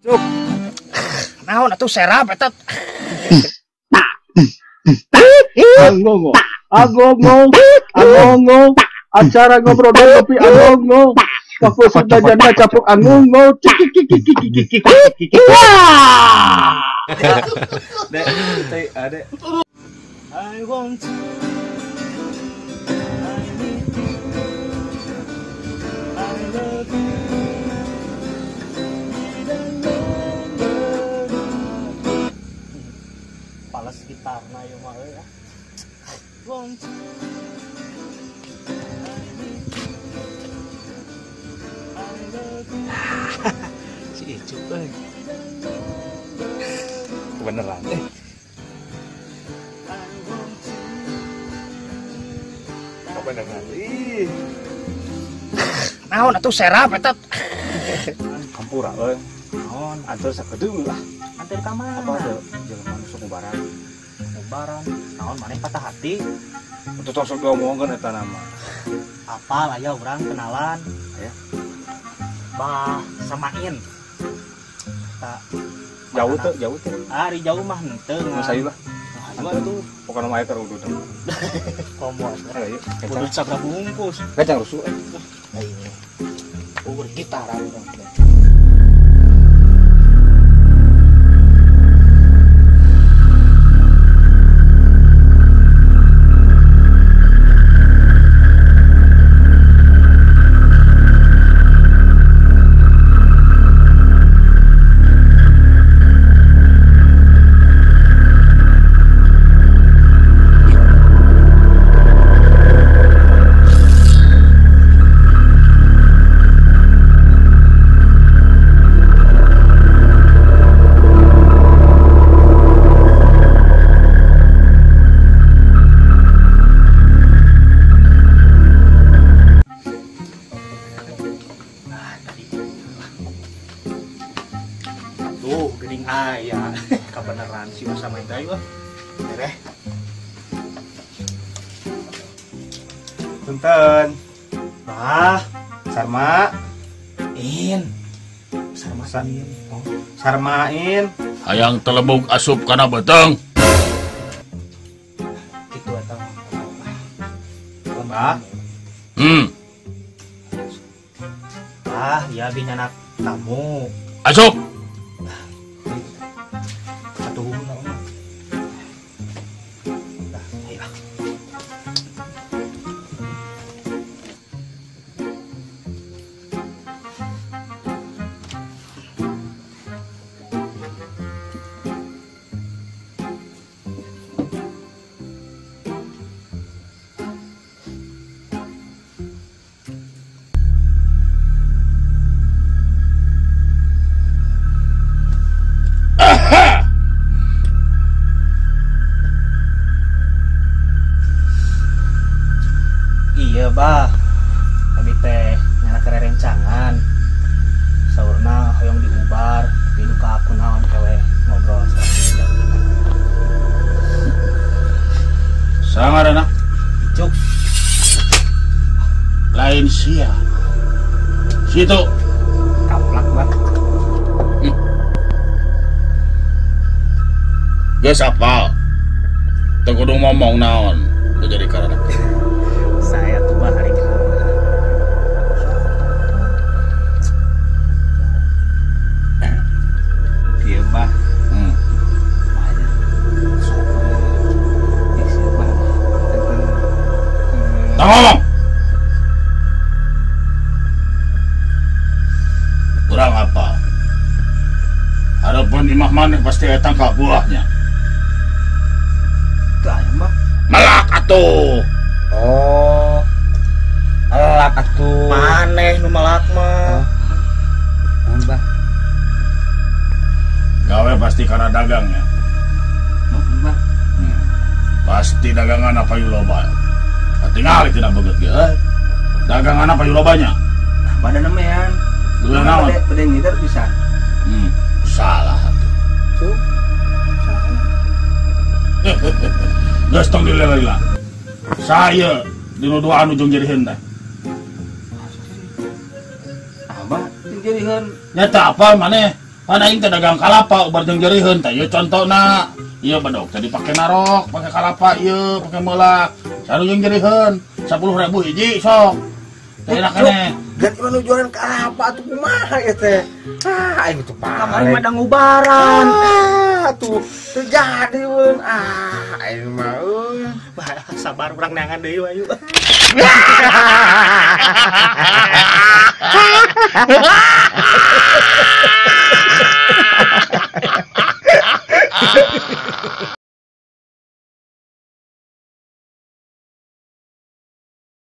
Cuk. Naon atuh serap eta. Angongo, angongo, angongo, acara ngobrol kopi angongo. Kafu sudah janda capuk angongo. Cik cik cik cik cik cik cik. Wah. Dek, adek. I want you, I need you, I love you. Pales gitarna ieu mah euy. Want you, I need you, I love you. Si Icuk euy. Kebeneran eh. Kebeneran. Ih. Naon atuh serap eta. Hampura euy. Naon? Anteur sakedeung lah. Anteur ka mana? Apa teu jelema nu sok ngubaran. Ngubaran. Naon maneh patah hati? Atuh tong sok diomongkeun eta nama. Apal aya urang kenalan. Aya. Bah, samain. Tak jauh tuh, jauh tuh. Ari jauh mah henteu. Mun sayu lah. Nah, atuh pokona mah aya keur udud. Komo. Ayo, udud sabaraha bungkus. Kacang rusuh. Ayo. Ukur gitar urang. Tuh, geuning aya. Kabeneran si Osama teh euy. Tereh. Punten. Bah, Sarma. In. Sarma in. Oh. Sarmain. Hayang telebog asup kana beuteung. Kitu eta. Bah. Ah, ya bi nyanak tamu. Asup. Iya bah, abi teh nyana kererencangan, saurna hoyong diubar, tapi duka aku naon kewe ngobrol sama dia. Sangarana? Icuk. Lain sia. Situ. Kaplak bah. Geus apal. Teu kudu ngomong naon, teu jadi karena. Saya tuh bah hari ini. Iya bah. Tak ngomong. Kurang apa? Adapun imah maneh pasti aya tangkal buahnya. Teu aya mah. Melak atuh. Oh, melak atuh. Maneh nu melak mah. Mohon bah. Gawe pasti karena dagangnya. Mohon bah. Pasti dagangan apa loba. Tinggal tina beget ge euy. Dagangan apa lobanya? Nah, badan nemean. Dulu naon? Bade ngider pisan. Salah atuh. Cuk. Salah. Geus tong dilila-lila. Saya dinu dua anu jeung jeriheun teh. Abah jeung jeriheun. Nyata apa maneh? Pan aing teh dagang kalapa ubar jeung jeriheun teh ieu contona. Ieu bedog teh dipake narok, pake kalapa ieu, pake meulak. Saru jeung jeriheun 10.000 hiji sok. Teh enak keneh. Gan ieu nu jualan kalapa atuh kumaha ieu teh? Ah, aing tuh Kamari mah da ngubaran. Ah, tuh teu jadi weun. Ah, aing mah euy. Bah, sabar urang neangan deui ayo.